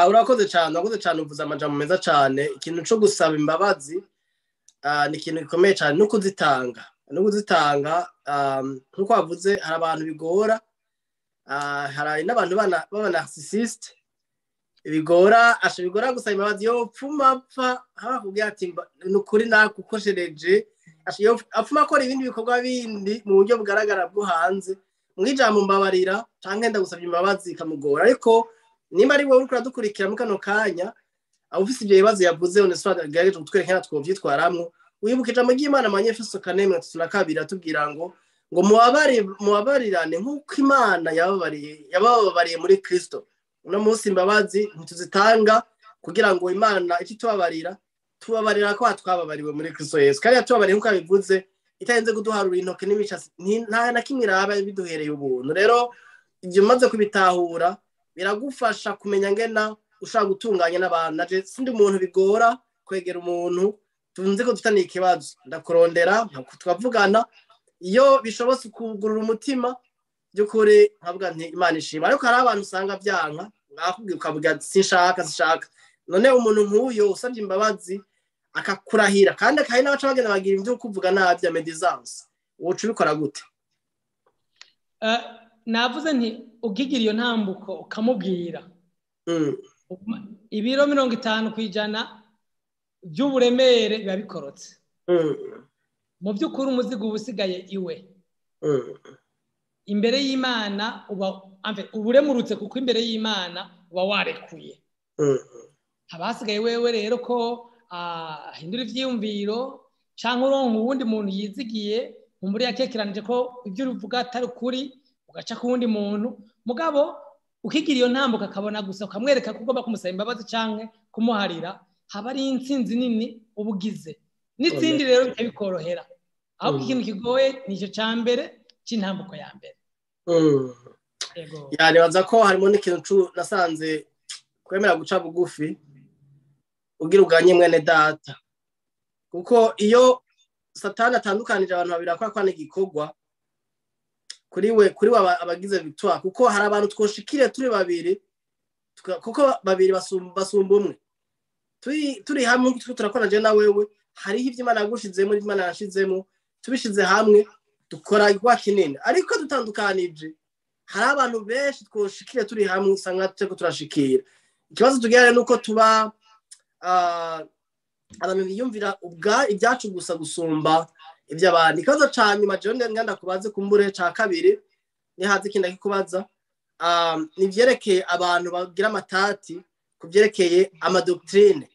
Urakoze cyane, urakoze cyane, uvuze amajambo meza cyane. Ikintu cyo gusaba imbabazi ni ikintu gikomeye cyane, no kuzitanga, no kuzitanga. Nk'uko wavuze, hari abantu bigora, hari n'abantu b'aba narcissiste bigora, asha bigora gusaba imbabazi. Yo pfuma apfa hakubwira ati: "Ni ukuri nakukoshereje." Apfuma akora ibindi bikorwa bindi mu buryo bugaragara bwo hanze, mu ijambo "mbabarira" canke "ndagusabye imbabazi" ikamugora. Ariko nimba ari wowe uriko uradukurikira muri kano kanya, aba ufise ivyo bibazo yavuze, Onesphore agerageje kutwereka ingene twovyitwaramwo, wibuka ijambo ry'Imana mu Banyefeso 4:32, atubwira ngo mubabarirane nk'uko Imana yabababariye muri Kristo. Uno munsi imbabazi ntituzitanga kugira ngo Imana ice itubabarira, tubabarira ko twababariwe muri Kristo Yesu, kandi yatubabariye nk'uko yabivuze, itarenze kuduharura intoke n'imicasi, nta na kimwe iraba, biduhereye ubuntu. Rero ibyo umaze kubitahura biragufasha kumenya ngena ushobora gutunganya n'abantu. Naje sindi umuntu bigora kwegera umuntu tunzi ko dufitaniye ikibazo, ndakurondera tukavugana, iyo bishobotse ukugurura umutima by'ukuri, nkavuga nti: "Imana ishima." Ariko hari abantu usanga byanka, mwakubwira ukavuga: "Sinshaka, sinshaka." None umuntu nk'uyo usabye imbabazi akakurahira, kandi akari n'abaca bagenda bagira ibyo kuvuga nabi ya médisance, woca ubikora gute? Navuze nti ukigira iyo ntambuko ukamubwira, ibiro 50% by'uburemere biba bikorotse. Mu by'ukuri umuzigo uba usigaye iwe. Imbere y'Imana uba uremurutse, kuko imbere y'Imana uba warekuye. Haba hasigaye wewe rero ko ahindura ivyiyumviro, canke uronka uwundi muntu yizigiye, muri yakekeranije ko ibyo uvuga atari ukuri, ugaca ku wundi muntu. Mugabo ukigira iyo ntambuko akabona gusa, ukamwereka ko ugomba kumusaba imbabazi canke kumuharira, haba ari intsinzi nini uba ugize, n'izindi rero bikabikorohera. Ahubwo ikintu kigoye ni icyo cya mbere cy'intambuko ya mbere. Nibaza ko harimo n'ikintu nasanze kwemera guca bugufi ugira uganye mwene data, kuko iyo Satani atandukanije abantu babiri akora kwana igikorwa kuri we abagize victoire, kuko hari abantu twoshikire turi babiri, kuko babiri basumba umwe. Turi hamwe turakora, je na wewe, hariho ivyo Imana yagushizemo, ivyo Imana yashizemo, tubishize hamwe dukora igikorwa kinini. Ariko dutandukanije, hari abantu benshi twoshikire turi hamwe usanga turiko turashikira. Ikibazo tugira nuko tuba abantu biyumvira ubwa ibyacu gusa gusumba iby'abandi. Ikibazo ca nyuma jewe nganda kubaze, kumbure ca kabiri nihaze ikindi akikubaza, ni ivyerekeye abantu bagira amatati ku vyerekeye ama doctrine.